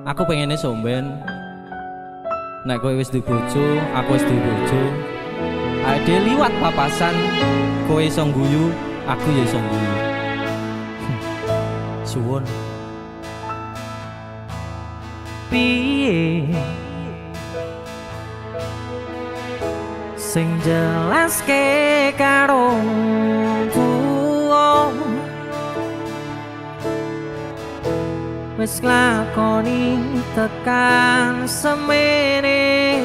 Aku pengene somben. Nek kowe wis duwe bojo, aku wis duwe bojo. Awake dhewe liwat papasan, kowe iso guyu, aku ya iso guyu. Suwun. Piye sing jelaske karo tuwa, wis nglakoni tekan semene,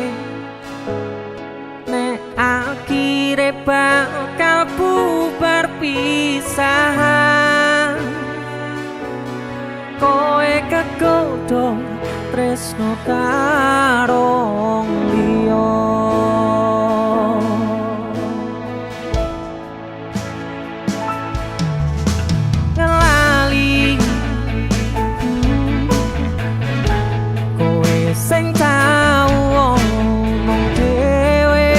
nek akhire bakal bubar pisahan. Kowe kegodho tresno karo wong liya. Ngelali kowe sing tau ngomong dhewe,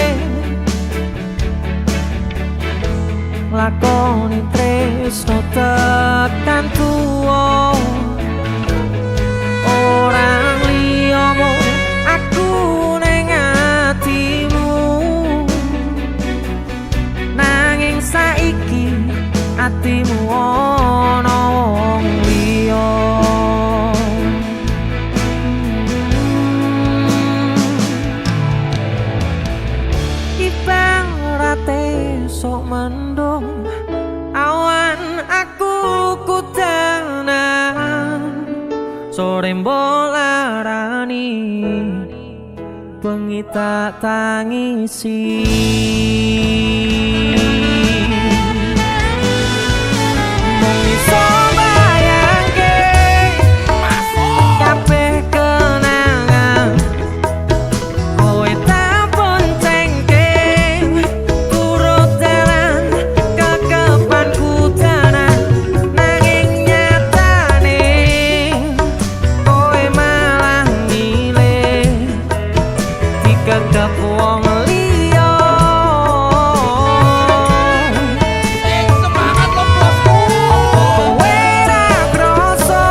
lakoni tresno tekan tuwa. Orang liya mung aku ning atimu, nanging saiki atimu ana wong liya. Ibarate sok mendung awan aku kudanan, sore mbok larani bengi tak tangisi. Mung iso bayangke kabeh kenangan, kowe tak boncengke turut dalan kekepan kudanan, nanging nyatane kowe malah milih dikekep wong liya. Semangat lo, bosku. Kowe ra kroso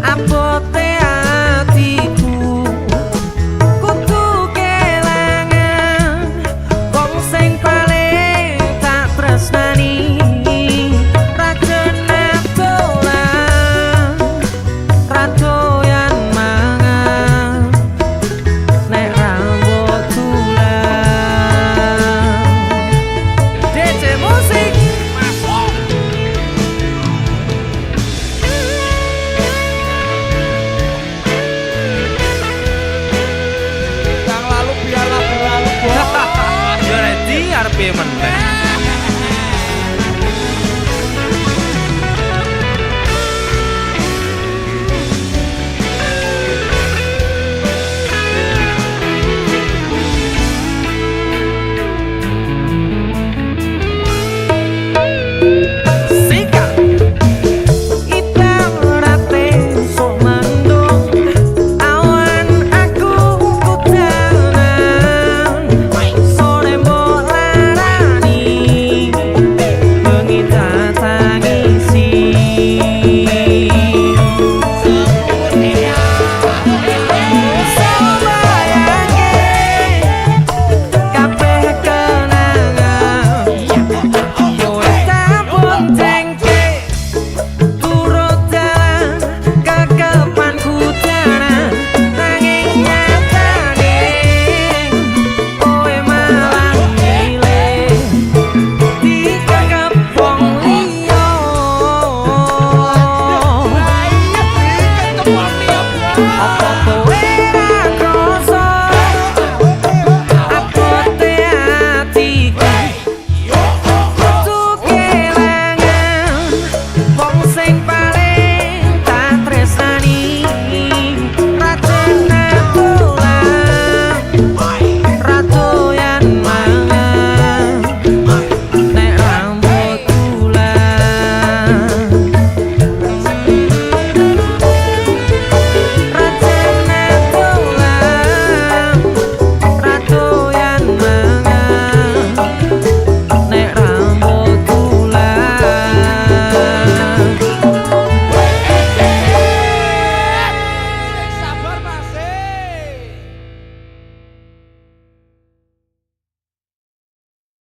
abote atiku, kudu kelangan wong sing paling tak tresnani. Ra genah dolan, ra doyan mangan, nek ra mbok tulan. DC Musik. Masuk. Yang lalu biarlah berlalu, bos. Yo ready arep piye meneh.